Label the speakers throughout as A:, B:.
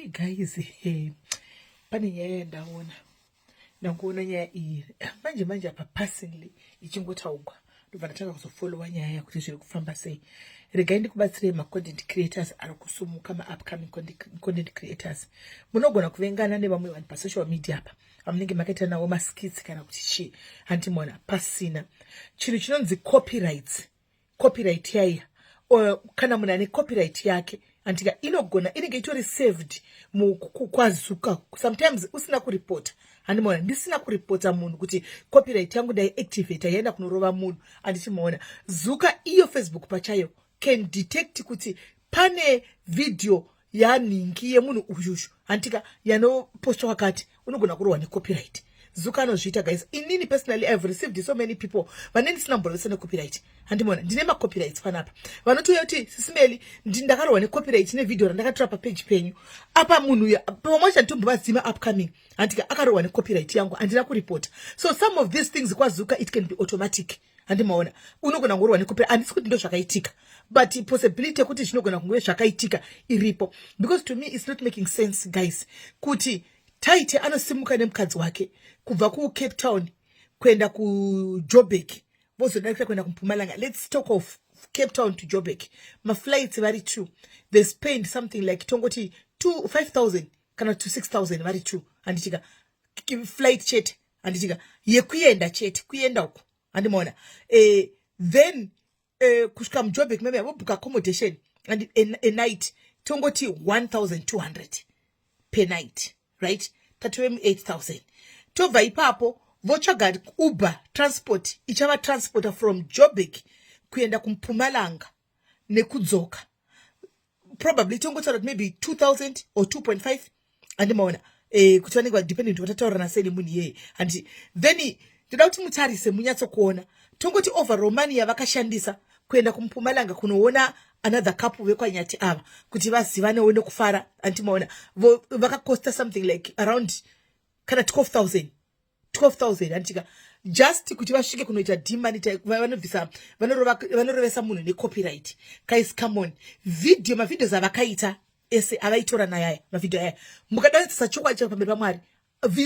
A: Hey guys, hey. Pane nyaya yandaona, ndangoona nyaya iyi manje manje apa, passingly ichingotaugwa, ndobva ndatanga kuzofollowa nyaya yakuti zviri kufamba sei. Regai ndikubatsirei, macontent creators ari kusumuka, maupcoming content creators. Munogona kuvengana nevamwe vanhu pasocial media apa vamunenge makaita navo maskits kana kuti chii, handimona pasina chinhu chinonzi copyrights. Copyright yaiya, kana munhu ane copyright yake, andika, inogona inenge itori saved kwaZuka. Sometimes usina kuripota, handimaona, ndisina kuripota munhu kuti copyright yangu ndaiactivata, yaenda kunorova munhu, handichimaona. Zuka iyo, Facebook pachayo can detect kuti pane vhidhiyo yanhingi yemunhu uyuyu, handika, yanopostwa kwakati, unogona kurohwa necopyright. Zuka anozviita, guys. Inini personally, I have received so many people vane ndisina mborovesa necopyright, handimona. Ndine macopyrights panapa vanotouya kuti, "Sis Melly, ndakarohwa necopyright nevhidhiyo randakatora papeji penyu apa." Munhu uyu pamwe chacho nditombovaziva, upcoming, handika, akarohwa necopyright yangu, handina kuripota. So some of these things kwaZuka, it can be automatic, handimaona. Unogona kungorohwa necopyright. Handisi kuti ndo zvakaitika, but possibility yekuti zvinogona kunge zvakaitika iripo, because to me it's not making sense, guys, kuti Taiti anosimuka nemukadzi wake kubva kuCape Town kuenda kuJoburg, vozodarikira kuenda kuMpumalanga. Let's talk of Cape Town to Joburg, maflights vari two, they spend something like, tongoti 5000 kana to 6000 vari two, handitika, flight chete, handitika, yekuenda chete, kuenda uko, handimaona. Then kusvika muJoburg, maybe vobhuka accommodation and a night, tongoti 1200 per night, right? Tatove mu8000. Tobva ipapo votsvaga Uber transport ichava transporter from Joburg kuenda kuMpumalanga nekudzoka, probably tongotaura kuti maybe 2000 or 2.5, handimaona, kuti vanenge vadependent, vatataurana sei nemunhu iyeye, handi. Then ndoda kuti mutarise, munyatsokuona, tongoti overall money yavakashandisa kuenda kuMpumalanga kunoona another couple vekwaNyati ava kuti vazivanewo nekufara, handimaona, vakakosta something like around kana 12,000, 12,000, handitika, just kuti vasvike kunoita demonetize. Vanobvisa, vanorovesa munhu necopyright. Guys, come on. Video, mavideos avakaita ese avaitora nayaya, mavhidhio aya, mukadatsisa chokwadi chako pamberi paMwari,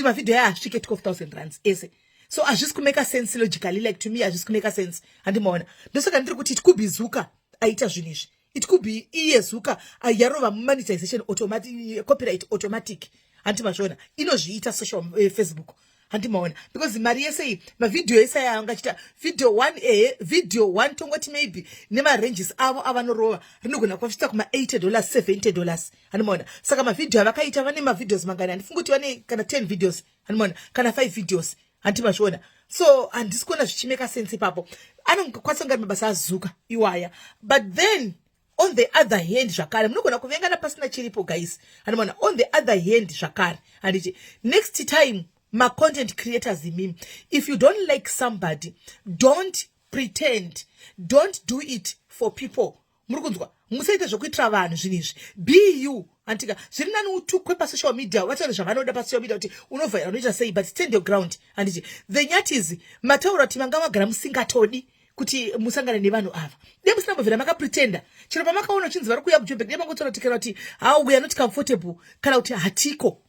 A: mavhidhio aya asvike 12,000 rands ese. So hazvisi kumeka sense logically. Like, to me hazvisi kumeka sense, handimaona. Ndosaka ndiri kuti it could be Zuka aita zvinhu izvi. It could be iye Zuka yarova monetization automatic, copyright automatic, handimazviona. Inozviita social, Facebook, handimaona, because mari yese iyi, mavhidhiyo ese aya angachiita video one, ehe, video one, tongoti maybe nemaranges avo avanorova rinogona kuvasvitsa kuma$80, $70, handimaona. Saka mavhidhiyo avakaita, vane mavideos mangani? Handifungi kuti vane kana 10 videos, handimaona, kana 5 videos, handimazviona. So handisi kuona zvichimeka sense ipapo. Anokwanisa kunge ari mabasa aZuka iwaya. But then on the other hand zvakare, munogona kuvengana pasina chiripo, guys, handimaona. On the other hand zvakare, handiti, next time, ma-content creators imimi, if you don't like somebody, don't pretend, don't do it for people. Muri kunzwa? Musaite zvokuitira vanhu zvinhu izvi. Be you, handika. Zviri nani utukwe pasocial media, vataure zvavanoda pasocial media kuti unovhaira, unoita sei, but stand your ground, handiti. The Nyatis, mataura kuti manga magara musingatodi kuti musangane nevanhu ava. De musina mbobvira makapretenda. Chero pamakaona uchinzi vari kuuya kuJobek, de mangotaura kuti, kana kuti how, we are not comfortable, kana kuti hatiko,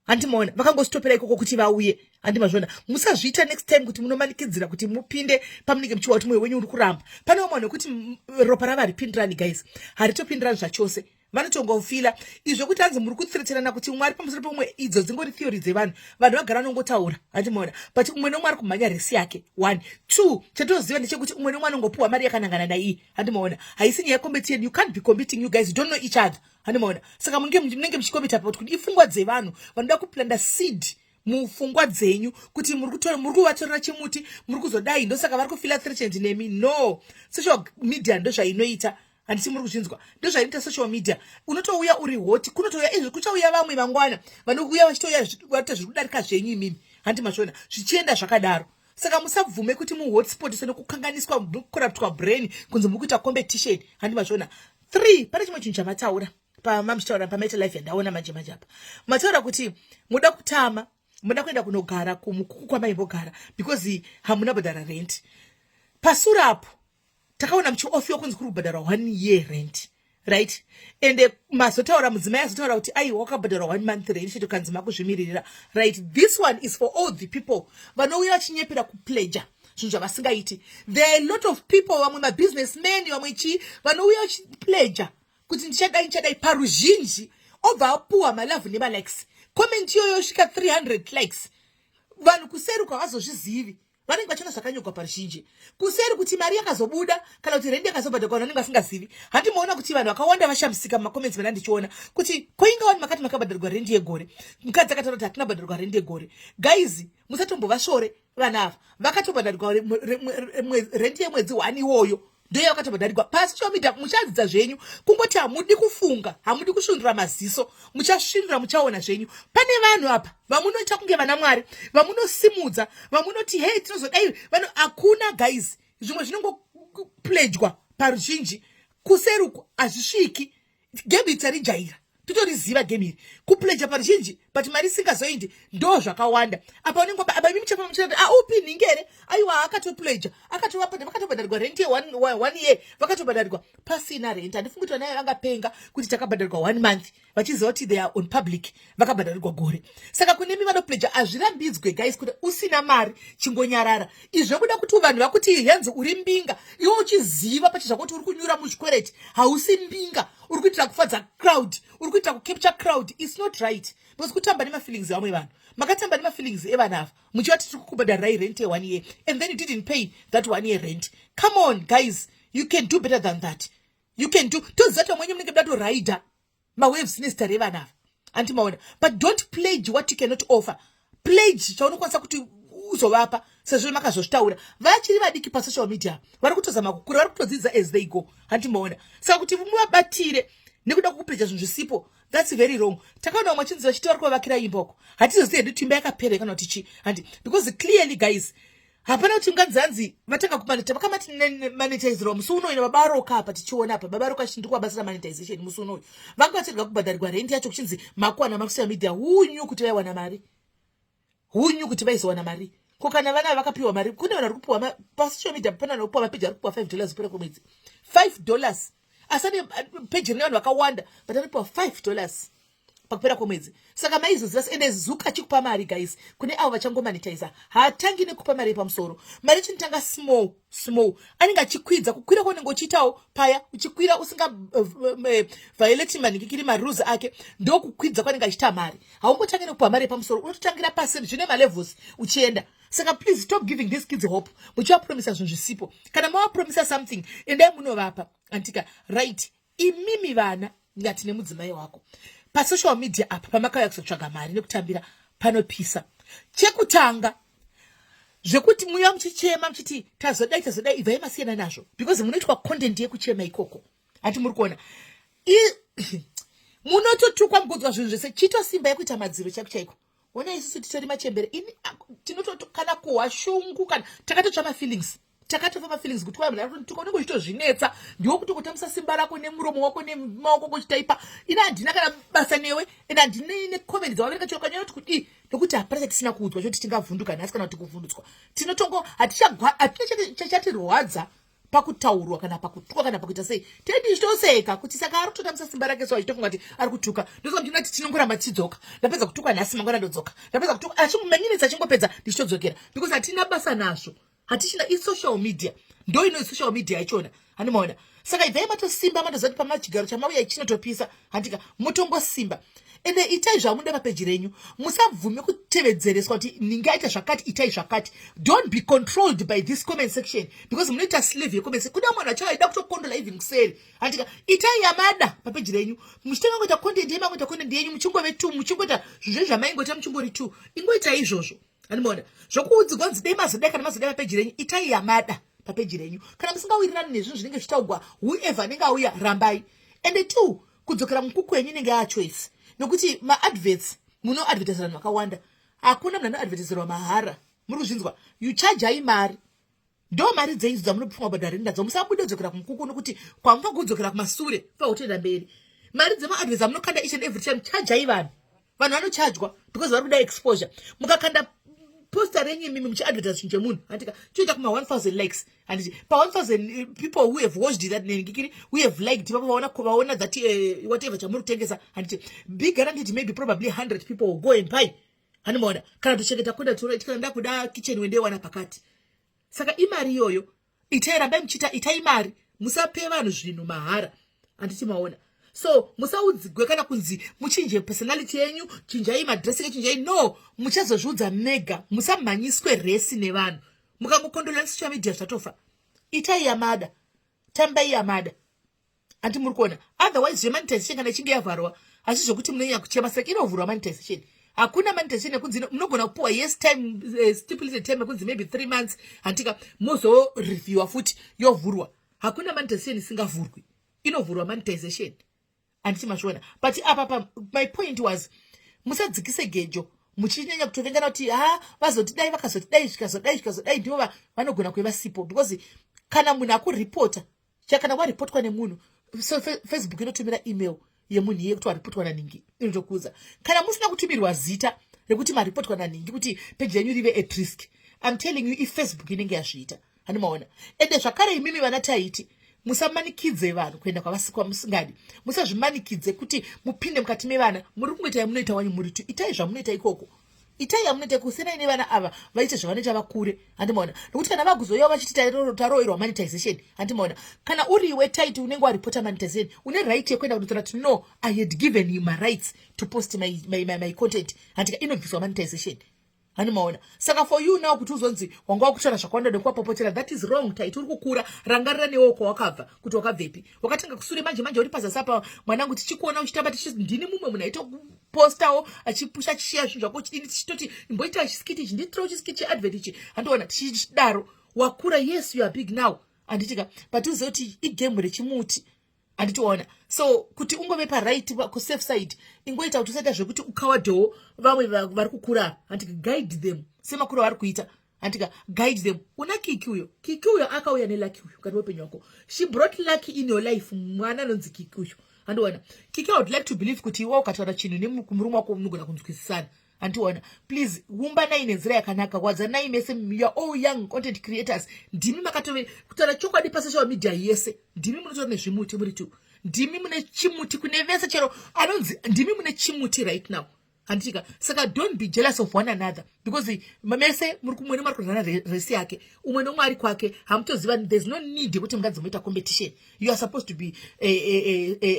A: handimaona. Vakangostopera ikoko kuti vauye, handimazviona. Musazviita next time kuti munomanikidzira kuti mupinde pamunenge muchiwa kuti mwoyo wenyu uri kuramba. Pane vamwe vanhu vekuti ropa ravo haripindirani, guys, haritopindirani zvachose. Vanotongofila izvo kuti hanzi muri kuthreatenana kuti umwe ari pamusoro peumwe. Idzo dzingori theory dzevanhu. Vanhu vagara vanongotaura, handimaona, but umwe nomwe ari kumhanya resi yake. One, two, chatoziva ndechekuti umwe nomwe anongopuhwa mari yakanangana naiyi, handimaona. Haisi nyaya yecompetition. You can't be competing, you guys. You don't know each other, handimaona. Saka munenge muchicompeta pa kuti ipfungwa dzevanhu vanoda kuplanta seed mupfungwa dzenyu kuti muri kuvatorera chimuti, muri kuzodai, ndosaka vari kufila threatened nemi. No, social media ndozvainoita, handisi muri kuzvinzwa? Ndozvainoita social media. Unotouya uri hot, kunotouya izvi, kuchauya vamwe mangwana vanouya vachitouya vaita zviri kudarika zvenyu imimi, handi mazviona, zvichienda zvakadaro. Saka musabvume kuti muhotspot senokukanganiswa, nekucorruptwa brain kunzi muri kuita competition, handi mazviona. Three, pane chimwe chinhu chamataura pamamuchitaura pamaita live yandaona manje manje apa. Mataura kuti muda kutama, muda kuenda kunogara kumukuku kwamaimbogara because hamuna bhadhara rent. Pasure apo takaona muchioffiwa kunzi kuri kubhadharwa one year rent. Right, ende mazotaura, mudzimai azotaura kuti aiwa, wakabhadharwa one month rent chete, ukanzi makuzvimiririra. Right, this one is for all the people vanouya vachinyepera kupledger zvinhu zvavasingaiti. There are a lot of people, vamwe mabusinessmen, vamwe chii, vanouya vachipledger kuti ndichadai, ndichadai paruzhinji, obva apuwa malove nemalikes. Comment iyoyo yosvika 300 likes. Vanhu kuseri kwavazozvizivi, vanenge vachiona zvakanyorwa paruzhinji. Kuseri kuti mari yakazobuda kana kuti rendi yakazobhadharwa, vanhu vanenge vasingazivi. Handimaona kuti vanhu vakawanda vashamisika mumacomments mana ndichiona kuti koinga wani makati makabhadharwa rendi yegore. Mukadzi akataura kuti hatina bhadharwa rendi yegore. Guys, musatombovasvore vana ava. Vakatobhadharwa rendi yemwedzi one iwoyo, ndoyo vakatobhadharigwa. Pasocial media muchadzidza zvenyu. Kungoti hamudi kufunga, hamudi kusvindura maziso. Muchasvindura, muchaona zvenyu. Pane vanhu apa vamunoita kunge vana Mwari, vamunosimudza, vamunoti, "Hei, tinozodai." Vanhu hakuna, guys. Zvimwe zvinongopledgwa paruzhinji, kuseruku hazvisviki. Game tarijaira, totoriziva game iri, kupledger paruzhinji, but mari isingazoindi. Ndo zvakawanda apa. Unenge apa imi muchafamba muchiti, "Aupi nhingere?" Aiwa, akatopledger, vakatobhadharigwa rent yeone year, vakatobhadharigwa pasina rent. Handifungi kuti vana vangapenga kuti takabhadharigwa one month vachiziva kuti they are on public, vakabhadharigwa gore. Saka kune mi vanopledger, hazvirambidzwe, guys, kuti usina mari chingonyarara. Izvi zvekuda kuti vanhu vakuti henzi uri mbinga, iwe uchiziva pachizvako kuti uri kunyura muzvikwereti, hausi mbinga. Uri kuitira kufadza crowd, uri kuitira kucapture crowd. It's not right, because kutamba nemafeelings evamwe vanhu. Makatamba nemafeelings evanhu ava muchivati tiri kukubhadharirai rent yeone year, and then you didn't pay that one year rent. Come on, guys, you can do better than that. You can do. Toziva kuti vamwenye munenge muda toraidha mawaves nezita revana ava, andimaona. But don't pledge what you cannot offer. Pledge chaunokwanisa kuti uzovapa, sezvo makazozvitaura. Vachiri vadiki pasocial media, vari kutozama kukura, vari kutodzidza as they go, handimaona. Saka kuti muvabatire nekuda kukupledger zvinhu zvisipo, that's very wrong. Takaona vamwe vachinzi vachiti vari kuvavakira imba uko. Hatizozivi hedu kuti imba yakapera kana kuti chii, handi? Because clearly, guys, hapana kuti unganzanzi vatanga kumonetize, vakamati monetizerwa musi unoyu naBaba Roka. Apa tichiona apa Baba Roka achiti ndikuvabatsira monetization musi unoyu. Vanga vachirega kubhadharirwa rent yacho, kuchinzi makuwana masocial media. Hunyu kuti vaiwana mari? Hunyu kuti vaizowana mari? Ko kana vana vakapiwa mari? Kune vanhu vari kupiwa pasocial media, pane vanhu vari kupiwa mapeji, ari kupiwa $5 kupera kwemwedzi. $5, asi ane peji rine vanhu vakawanda, but anopiwa $5 pakupera kwemwedzi. Saka maizoziva ende Zuka achikupa mari, guys, kune avo vachangomonetiza, haatangi nekupa mari yepamusoro. Mari chinotanga small small, anenge achikwidza. Kukwira kwaunenge uchiitawo paya, uchikwira usingaviolati manhikikiri marules ake, ndokukwidza kwanenge achiita mari. Haungotangi nekupa mari yepamusoro, unototangira pasi, zvine malevels uchienda. Saka please stop giving these kids hope muchivapromisa zvinhu zvisipo. Kana mavapromisa something, endai munovapa, antika? Right, imimi vana ngati nemudzimai wako pasocial media apa pamakauya kuzotsvaga mari nekutambira panopisa. Chekutanga, zvekuti muya muchichema muchiti tazodai, tazodai, ibvai masiyana nazvo, because munoitwa content yekuchema ikoko. Hati muri kuona munototukwa, mukudzwa zvinhu zvese. Chitosimba yekuita madziro chaiko chaiko. Ona, isusu titori machembere ini tinoto kana kuhwa shungu, kana takatotsva mafeelings, takatofa mafeelings kuti kwai munhu arikutuka, unenge uchitozvinetsa. Ndiwo kuti kutambisa simba rako nemuromo wako nemaoko kuchitaipa. Ini handina kana basa newe, ende handina necomment dzavaverenga chero kanyanya kuti kudii, nokuti hapana chatisina kuudzwa choti tingavhunduka nhasi kana kuti kuvhundutswa. Tinotongo hatina chatirwadza pakutaurwa kana pakutuka kana pakuita sei. Tedi tichitoseka kuti saka ari kutotambisa simba rake, so achitofunga kuti ari kutuka. Ndosa ndinoti tinongoramba tichidzoka. Ndapedza kutukwa nhasi, mangwana ndodzoka. Ndapedza kutuka, achimaminitsi achingopedza, ndichitodzokera, because hatina basa nazvo, hatichina. Isocial media, ndo ino social media yachona, handimaona. Saka ibvai matosimba, matoziva kuti pamachigaro chamauya chinotopisa, handika? Mutongosimba, ende itai zvamunoda papeji renyu. Musabvume kutevedzereswa kuti ndingaita zvakati, itai zvakati. Don't be controlled by this comment section, because munoita slave yecomment section. Kuda munhu achaida kutokondola even kuseri, handika? Itai yamada papeji renyu, muchitenga kuita content yemakuita content yenyu, muchingove two, muchingoita zvinhu zvamaingoita muchingori two. Ingoitai izvozvo, handimaona. Zvokuudzigwa nzi dei mazodai kana mazodai papeji renyu, itai yamada papeji renyu. Kana musingawirirani nezvinhu zvinenge zvichitaugwa, whoever anenge auya, rambai. Ende two, kudzokera mukuku yenyu inenge yachoice, nokuti maadverts, munoadvertisa vanhu vakawanda. Hakuna munhu anoadvertiserwa mahara, muri kuzvinzwa? You chargeai mari, ndo mari dzeidzo dzamunopfuma bhadhari nadzo. Musabude kudzokera kumukuku, nokuti kwamufa kudzokera kumasure, fa kutoenda mberi. Mari dzemaadverts amunokanda each and every time, chargeai vanhu. Vanhu vanochajwa because vari kuda exposure. Mukakanda Posta renyu imimi muchiadvertise chinhu chemunhu, handika, choita kuma 1000 likes, handiti? Pa 1000 people who have watched that nengikiri, who have liked ipapo, vaona that whatever chamuri kutengesa, handiti? Be guaranteed maybe probably 100 people will go and buy, handimaona? Kana tochengeta contact, right? Kana ndakuda kitchen, wendeiwana pakati. Saka imari iyoyo. Itai, rambai muchiita, itai mari, musape vanhu zvinhu mahara, handiti maona? So musaudzigwe kana kunzi muchinje personality yenyu, chinjai madressing, chinjai. No, muchazozviudza mega. Musamhanyiswe race nevanhu. Mukangokondola social media, zvatofa. Itai yamada, tambai yamada, handi muri kuona? Otherwise zvemonetization, kana ichinge yavharwa, hasi zvokuti munonyanya kuchema. Saka inovhurwa monetization. Hakuna monetization yekunzi munogona kupuwa, yes, time, stipulated time yekunzi maybe 3 months, handika? Mozoreviewa futi, yovhurwa. Hakuna monetization isingavhurwi, inovhurwa monetization, handiti mazviona? But apa pa my point was, musadzikise gejo muchinyanya kutovengana kuti ha, vazotidai, vakazotidai, zvikazodai, zvikazodai. Ndivo vanogona kuve vasipo, because kana munhu akuripota, kana waripotwa nemunhu, so Facebook inotumira email yemunhu iye kuti waripotwa naningi, inotokuudza. Kana musina kutumirwa zita rekuti maripotwa naningi, kuti peji yenyu rive at risk, I'm telling you, iFacebook inenge yazviita, handimaona? Ende zvakare imimi vana Taiti, musamanikidze vanhu kuenda kwamusingadi. Musazvimanikidze kuti mupinde mukati mevana. Muri kungoita yamunoita wanyu muri tu. Itai zvamunoita ikoko, itai yamunoita, kusenai nevana ava, vaite zvavanoita, vakure, handimaona? Nokuti kana vakuzoiwa vachiti taroverwa monetization, handimaona? Kana uriwe Taiti unenge waripota monetization, une right yekuenda kunotaura kuti, "No, I had given you my rights to post my content," handika? Inobviswa monetization, handimaona? Saka for you now kuti uzonzi wanga wakutaura zvakawanda nekuvapopotera, that is wrong. Taiti, uri kukura, rangarira newo kwawakabva, kuti wakabvepi. Wakatanga kusure, manje manje uri pazasi apa, mwanangu. Tichikuona uchitamba, ndini mumwe munhu aitopostawo, achipusha, achishiya zvinhu zvako, chidini, tichitoti imboita chiskit ichi, nditirewo chiskit cheadvert ichi, handiona? Tichidaro wakura. Yes, you are big now, handitika? But uzive kuti igame rechimuti, handitiona? So kuti ungove paright, kusafe side, ingoita kuti usaita zvekuti ukawadhewo vamwe vari kukura, handika? Guide them semakuru avari kuita, handika? Guide them. Una Kiki uyo, Kiki uyo akauya nelucky uyo mukati meupenyu wako. She brought lucky in your life, mwana anonzi Kiki uyo, handiona? Kiki, I would like to believe kuti iwa ukataura chinhu nemurume wako, munogona kunzwisisana, handiona? Please, umbanai nenzira yakanaka, wadzanai mese. You are all young content creators. Ndimi makatove, kutaura chokwadi, pasocial media yese ndimi munotora nezvimuti muri tu. Ndimi mune chimuti kune vese, chero anonzi ndimi mune chimuti right now, handitika? Saka don't be jealous of one another, because mese muri kumwe nemari kurana race yake, umwe nomwe ari kwake, hamutoziva. There's no need yekuti mungadzi muita competition. You are supposed to be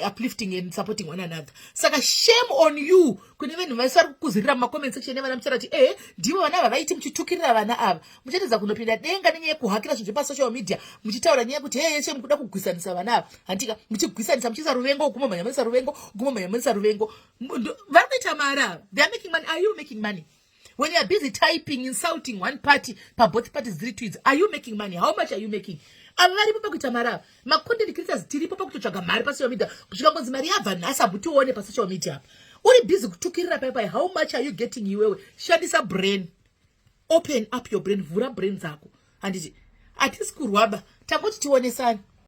A: uplifting and supporting one another. Saka shame on you kune vanhu vese vari kukuzirira mumacomment section nevana, muchitaura kuti ehe, ndivo vana ava vaiti muchitukirira vana ava, muchatedza kunopinda denga nenyaya yekuhakira zvinhu zvepasocial media, muchitaura nyaya yekuti heye che mukuda kugwisanisa vana ava, handika? Muchigwisanisa, muchiisa ruvengo, gumomhanyamanisa ruvengo, gumomhanyamanisa ruvengo. Vari kuita mari ava. They are making money. Are you making money when you are busy typing, insulting one party, paboth parties dziri two? Are you making money? How much are you making? Ava varipo pakuita mari ava. Macontent creators tiripo pakutotsvaga mari pasocial media. Kusvika mari yabva nhasi, hamutione pasocial media apa. Uri busy kutukirira paipai. How much are you getting iwewe? Shandisa brain, open up your brain, vhura brain dzako, handiti? Hatisi kurwaba, tangoti tionesani.